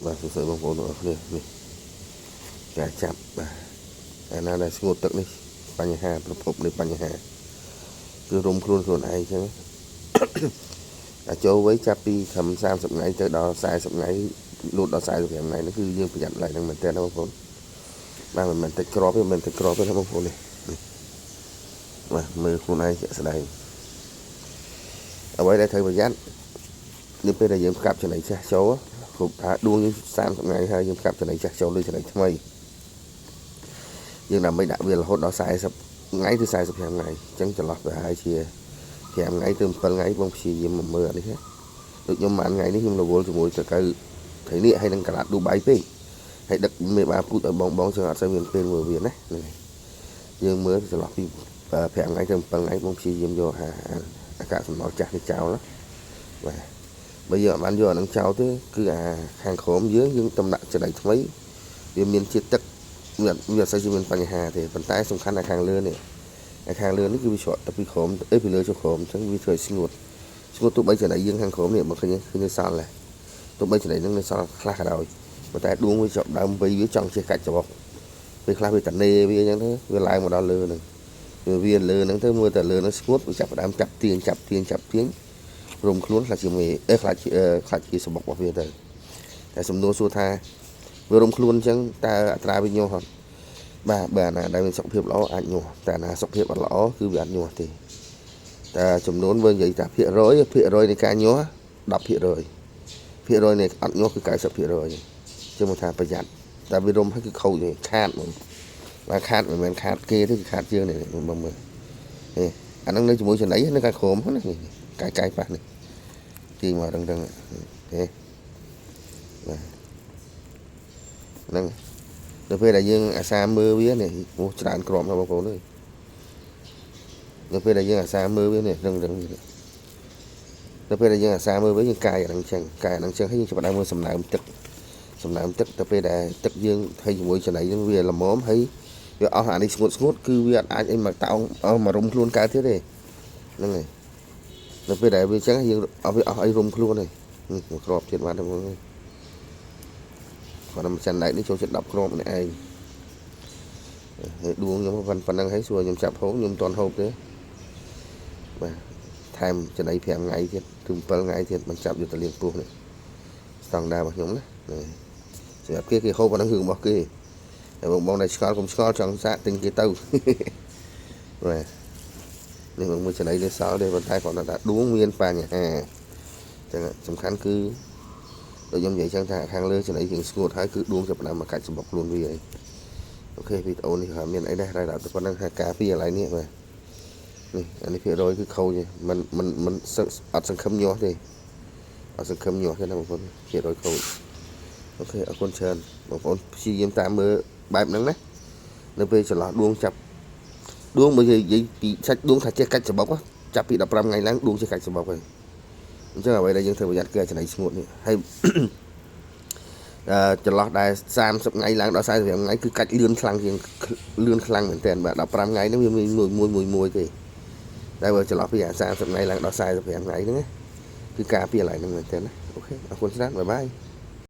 បាទសួស្តីបងប្អូនទាំងអស់គ្នានេះការចាប់បាទអាណាដែលស្ងួតទឹកនេះបញ្ហាប្រភពនៃបញ្ហាគឺរុំខ្លួនខ្លួនឯងចឹង តែចូលវ័យចាប់ពីត្រឹម30ថ្ងៃទៅដល់40ថ្ងៃលូតដល់45ថ្ងៃនេះគឺយើងប្រយ័ត្នឡើងហ្នឹងមែនតើបងប្អូនបាទមិនមែនតិចក្របទេមិនមែនតិចក្របទេណាបងប្អូននេះនេះបាទមើលខ្លួនឯងជាក់ស្ដែងអ្វីដែលត្រូវប្រយ័ត្ននៅពេលដែលយើងផ្កាប់ចំណីចាស់ចូលគ្រប់ថាដួងយើង30ថ្ងៃហើយយើងផ្កាប់ចំណីចាស់ចូលលើចំណីថ្មីយើងដើម្បីដាក់វារហូតដល់40ថ្ងៃទៅ45ថ្ងៃអញ្ចឹងចន្លោះប្រហែលជា5ថ្ងៃទៅ7ថ្ងៃបងព្យាយាមមកមើលអានេះណាដូចខ្ញុំមួយថ្ងៃនេះខ្ញុំរវល់ជាមួយតកៅត្រីនេះហើយនឹងកាឡាត់ឌូបៃពេកហើយដឹកមេបាពូជឲ្យបងបងចឹងអត់សូវមានពេលមើលវាណាហ្នឹងហើយយើងមើលចន្លោះពី5ថ្ងៃទៅ7ថ្ងៃបងព្យាយាមយកអាអាកាកសំណល់ចាស់នេះចោលណាបាទបើយើងអត់បានយកអានឹងចោលទេគឺអាខាងក្រោមយើងយើងតំដាក់ចំណីថ្មីវាមានជាតិទឹកវាអត់សូវជាមានបញ្ហាទេប៉ុន្តែសំខាន់អាខាងលើនេះអាខាងលើនេះគឺវាច្រកទៅពីក្រោមអេពីលើចុះក្រោមអញ្ចឹងវាធ្វើឲ្យស្ងួតស្ងួតទោះបីចំណីយើងខាងក្រោមនេះមកឃើញឃើញនៅសល់ដែរទោះបីចំណីហ្នឹងនៅសល់ខ្លះក៏ដោយប៉ុន្តែដួងវាជាប់ដើមវៃវាចង់ចេះកាច់ច្បុកពេលខ្លះវាតនេវាអញ្ចឹងទៅវាឡើងមកដល់លើហ្នឹងវាវាលើហ្នឹងទៅមើលតែលើហ្នឹងស្ងួតវាចាប់ផ្ដើមចាប់ទាញចាប់ទាញចាប់ទាញរុំខ្លួនខ្លះជាមេអេខ្លះជាខ្លះជាសបុករបស់វាទៅតែសំណួរសួរថាវារុំខ្លួនអញ្ចឹងតើអត្រាវាញាស់អត់បាទបើអាណាដែលមានសុខភាពល្អអាចញាស់តែអាណាសុខភាពអត់ល្អគឺវាអត់ញាស់ទេតែចំនួនបើនិយាយថាភាគរយភាគរយនៃការញាស់10%ភាគរយនៃអត់ញាស់គឺ90%ជាងមកថាប្រយ័ត្នតែវារុំហើយគឺខូចទេខាតហ្មងបាទខាតមិនមែនខាតគេទេគឺខាតជាងនេះមើលមើលនេះអាហ្នឹងនៅជាមួយចំណីនៅខាងក្រោមហ្នឹងនេះកាយកាយប៉ះនេះទាញមករឹងរឹងទេបាទហ្នឹងនៅពេលដែលយើងអាសាមើលវានេះអូច្រើនក្របណាស់បងប្អូនអើយនៅពេលដែលយើងអាសាមើលវានេះរឹងរឹងនេះនៅពេលដែលយើងអាសាមើលវាយើងកាយអាហ្នឹងចឹងកាយអាហ្នឹងចឹងហើយយើងចាប់ផ្ដើមមើលសំណើមទឹកសំណើមទឹកទៅពេលដែលទឹកយើងធ្វើជាមួយចំណីហ្នឹងវាល្មមហើយវាអស់អានេះស្ងួតស្ងួតគឺវាអត់អាចអីមកតោងអស់មករុំខ្លួនកើតទៀតទេហ្នឹងហើយនៅពេលដែលវាចឹងយើងអស់វាអស់អីរុំខ្លួនហើយនេះមកក្របទៀតបានទេបងប្អូនគាត់មិនចាន់ដែកនេះចូលចិត្ត10គ្រាប់នេះឯងហើយដួងខ្ញុំប៉ុណ្ណឹងហើយសួរខ្ញុំចាប់ហូបខ្ញុំមិនទាន់ហូបទេបាទថែមចំណី5ថ្ងៃទៀតឬ7ថ្ងៃទៀតមិនចាប់យកទៅលៀងពោះនេះស្តង់ដាររបស់ខ្ញុំណាហ្នឹងសម្រាប់គេគេហូបអាហ្នឹងរឿងរបស់គេតែបងបងដែលឆ្ងល់កុំឆ្ងល់ចង់សាកទិញគេទៅបាទនេះមួយចំណីនេះសល់ទេប៉ុន្តែគាត់ថាដួងមានបញ្ហាអញ្ចឹងសំខាន់គឺដូចខ្ញុំនិយាយចឹងថាខាងលើចំណីជាងស្ងួតហើយគឺដួងចាប់ផ្ដើមមកកាច់សម្បុកខ្លួនវាហើយ OK វីដេអូនេះក៏មានអីដែរតែដល់តែប៉ុណ្្នឹងថាការពីកន្លែងនេះបាទនេះអានេះភាគរយគឺខូចទេមិនមិនមិនអត់សង្ឃឹមញាស់ទេអត់សង្ឃឹមញាស់ទេណាបងប្អូនភាគរយខូច OK អរគុណច្រើនបងប្អូនព្យាយាមតាមមើលបែបហ្នឹងណានៅពេលចន្លោះដួងចាប់ដួងបើនិយាយពីសាច់ដួងថាចេះកាច់ច្បុកចាប់ពី15ថ្ងៃឡើងដួងចេះកាច់ច្បុកហើយអញ្ចឹងអ្វីដែលយើងត្រូវប្រយ័ត្នគឺចំណីស្ងួតនេះហើយ អឺចន្លោះដែល30ថ្ងៃឡើងដល់45ថ្ងៃគឺកាច់លឿនខ្លាំងជាងលឿនខ្លាំងមែនទែនបាទ15ថ្ងៃហ្នឹងវាមានមួយមួយមួយមួយទេតែបើចន្លោះពី30ថ្ងៃឡើងដល់45ថ្ងៃហ្នឹងគឺការពារឡើងហ្នឹងមែនទែនណាOK អរគុណច្រើន bye bye.